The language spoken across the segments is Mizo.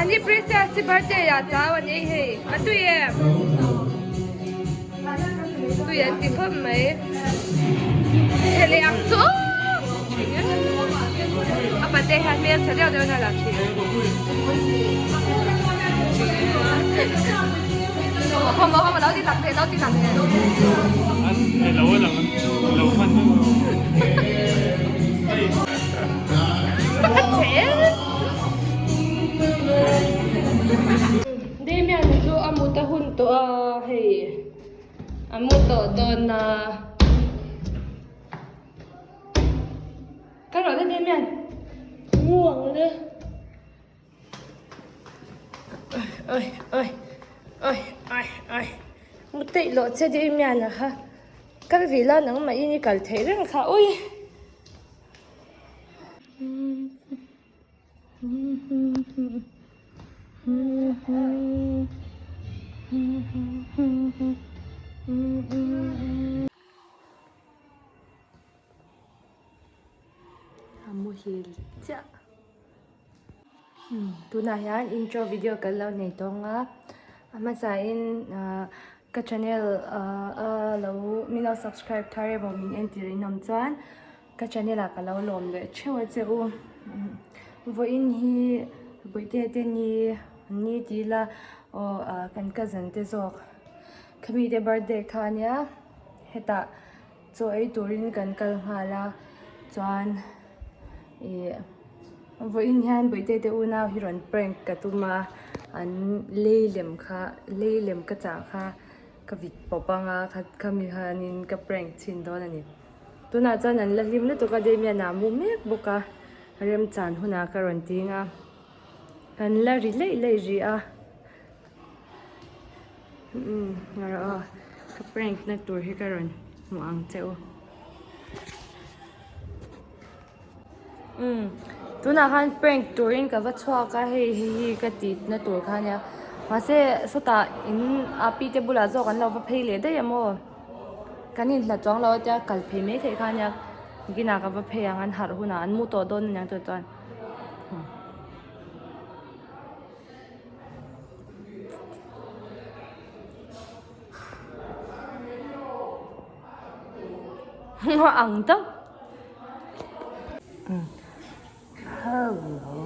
Ani princess hi birthday ah chau an ei hei a tui em tui an ti khawp mai chhe leh ang chu a pate hian hmel chhe deuh deuh in a lang thin Hom hom lo ti tak thei lo ti tak thei. An lo lang lo hman Damian chu a mut a hun tawh a hei a mu tawh dawn a. Ka rawh le Damian ngu ang le. Oi oi oi oi oi mu teih loh che Damian a kha kal ve la nangmah in i kal theih reng kha ui. A muhil chiah. Tunah hian intro video kan lo nei tawng a, a hmasain ahh ka channel ahh a lo min lo subscribe thar emaw min entir in awm chuan ka channel ah ka lo lawm leh theuh a che u. Vawiin hi Bawihte te ni an ni ti ila aw ah kan cousin te zawk khami te birthday kha ania hetah chaw ei turin kan kal nghal a chuan ih vawiin hian bawihte te unau hi rawn prank ka tum a an lei lem kha lei lem ka chah kha ka vit pawp anga khami hianin ka prank chhin dawn a ni tunah chuan an la hlim lutuk a Damian ah a mu mek bawk a remchan hunah ka rawn ting a an la ri leih leih rih a. Umm rawh aw ka prank na tur hi ka rawn hmuh ang che u umm tunah khan prank turin ka va chhuak a hei hei hi ka tih na tur kha ania mahse sawtah in a pi te bulah zawk an lo va phei leh daih a maw kan inhlat chuang lo a tia kal phei mai theih kha ania nakinah ka va phei ang an harh hunah an mu tawh dawn aniang tawh chuan. Ang tak. Hello.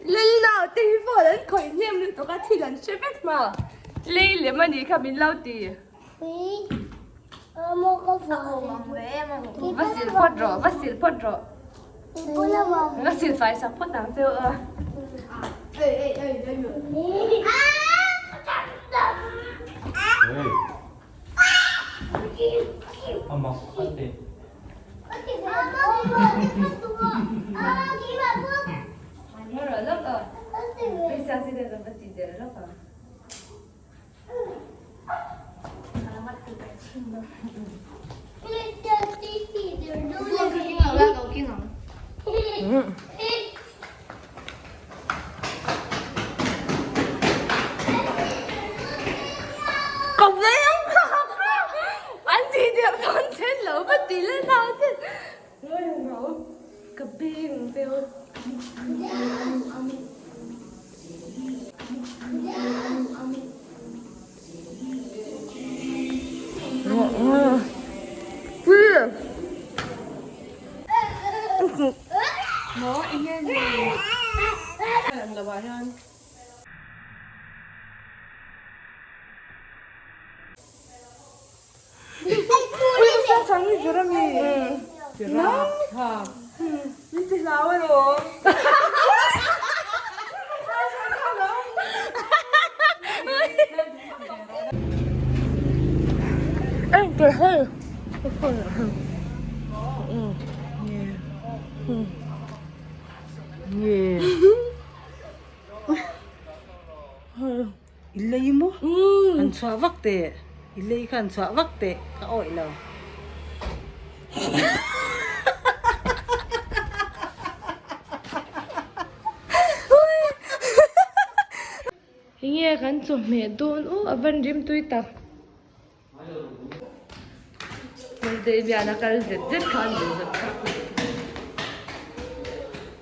Lal naute hi phone an khawih hnem lutuk a thil an hre vek hma. Lei lem a nih kha min lo ti. Va sil phawt rawh, va sil phawt rawh. Va sil fai sak phawt ang che u a. An ti der dawn chen lo va ti le nau ten ka beng veu. I lei maw? Han chhuah vak teh. I lei kha han chhuah vak teh ka awih lo. Enge kan chawhmeh dawn aw a van rim tui tak. Damian a kal zet zet kha an duh zet kha.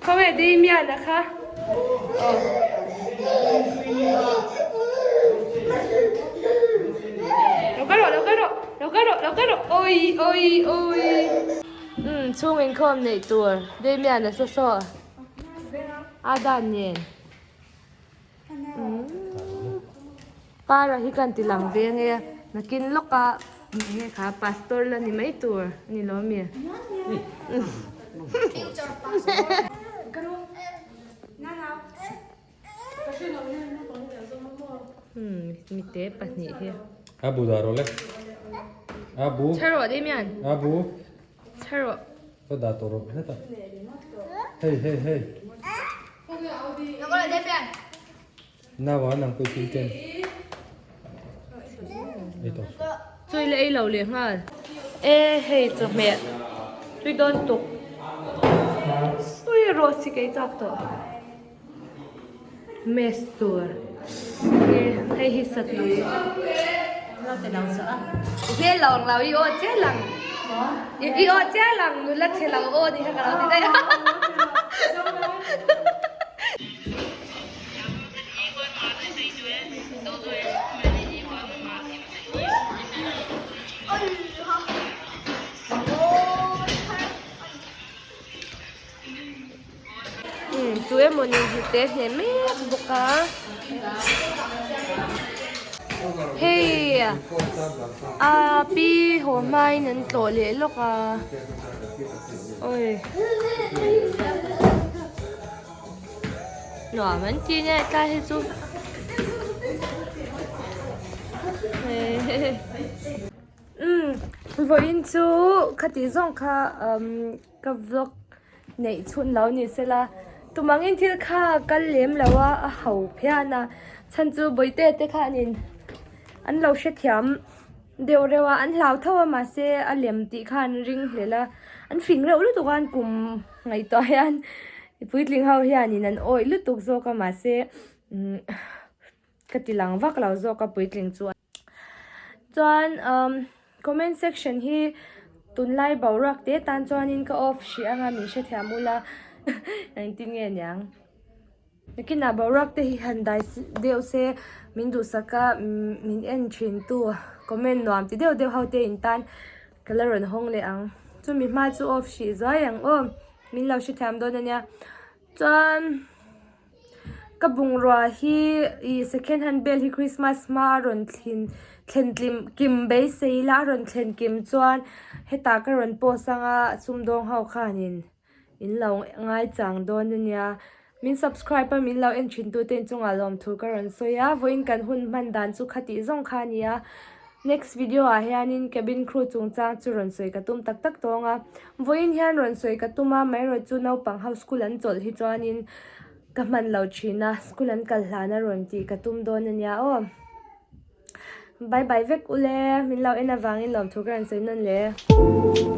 Khawnge Damian a kha? Aw. Lo kal rawh, lo kal rawh, lo kal rawh, lo kal rawh. Oi, oi, oi. Umm chhung inkhawm neih tur Damian a saw saw. A dan nen. Para hi kan ti lang ve nge nakin lawka nge kha pastor la ni mai tur a ni lo ami. Mite pahnih hi. Abu dah rawh le. Abu. Chhar rawh Damian. Abu. Chhar rawh. Ka dah tawh rawh hetah. Hei hei hei. Nau ah nang pawh i thil ken. Ei tawh. Chawi la ei lo leh nghal. E hei chawhmeh tui dawn tuk. Sawi rawh si kei chak tawh. Mess tur e hei hi satui hmel lo ang lo i aw chiah lang i aw chiah lang nula chhe lo aw ni kha ka lo ti daih a. Umm tu emawni hnute a hne mek bawk a hei a pi haw hmain an tlawh leh lawk a awi nuam an ti nia tlai hi chu umm vawiin chu khati zawng kha umm. Ka vlog neih chhun lo ni sela tumangin thil kha kal lem lo a a ho phian a chhan chu bawihte te khanin an lo hrethiam deuh reuh a an hlau tho a mahse a lem tih kha an ring hlel a an fing reuh lutuk a an kum ngaihtuah hian. I puitling ho hianin an awih lutuk zawk a mahse ka ti lang vak lo zawk a puitling chu. Chuan umm comment section hi tunlai boruak te tan chuanin ka off hrih anga min hrethiam ula engtin nge niang. Nakinah boruak te hi han dai deuh se min duhsak a min en thin tu comment nuam ti deuh deuh ho te in tan ka la rawn hawng leh ang. Chumi hma chu off hrih zuai ang aw min lo hrethiam dawn ania chuan. Ka bungrua hi ih second hand bel hi christmas hma a rawn thlen thlen tlim kim beisei ila a rawn thlen kim chuan hetah ka rawn post anga sumdawng ho khanin in lo ngaichang dawn ania min subscribe a min lo en thin tute inchungah lawmthu ka rawn sawi a vawiin kan hun hman dan chu khatih zawng kha a ni a. Next video ah hianin cabin crew chungchang chu rawn sawi ka tum tak tak tawng a, vawiin hian rawn sawi ka tum a, amaherawh chu naupang ho school an chawlh hi chuanin ka hman lo thin a, school an kal hlan a rawn tih ka tum dawn a nia aw. Bye bye vek ule, min lo en avangin lawmthu ka rawn sawi nawn le.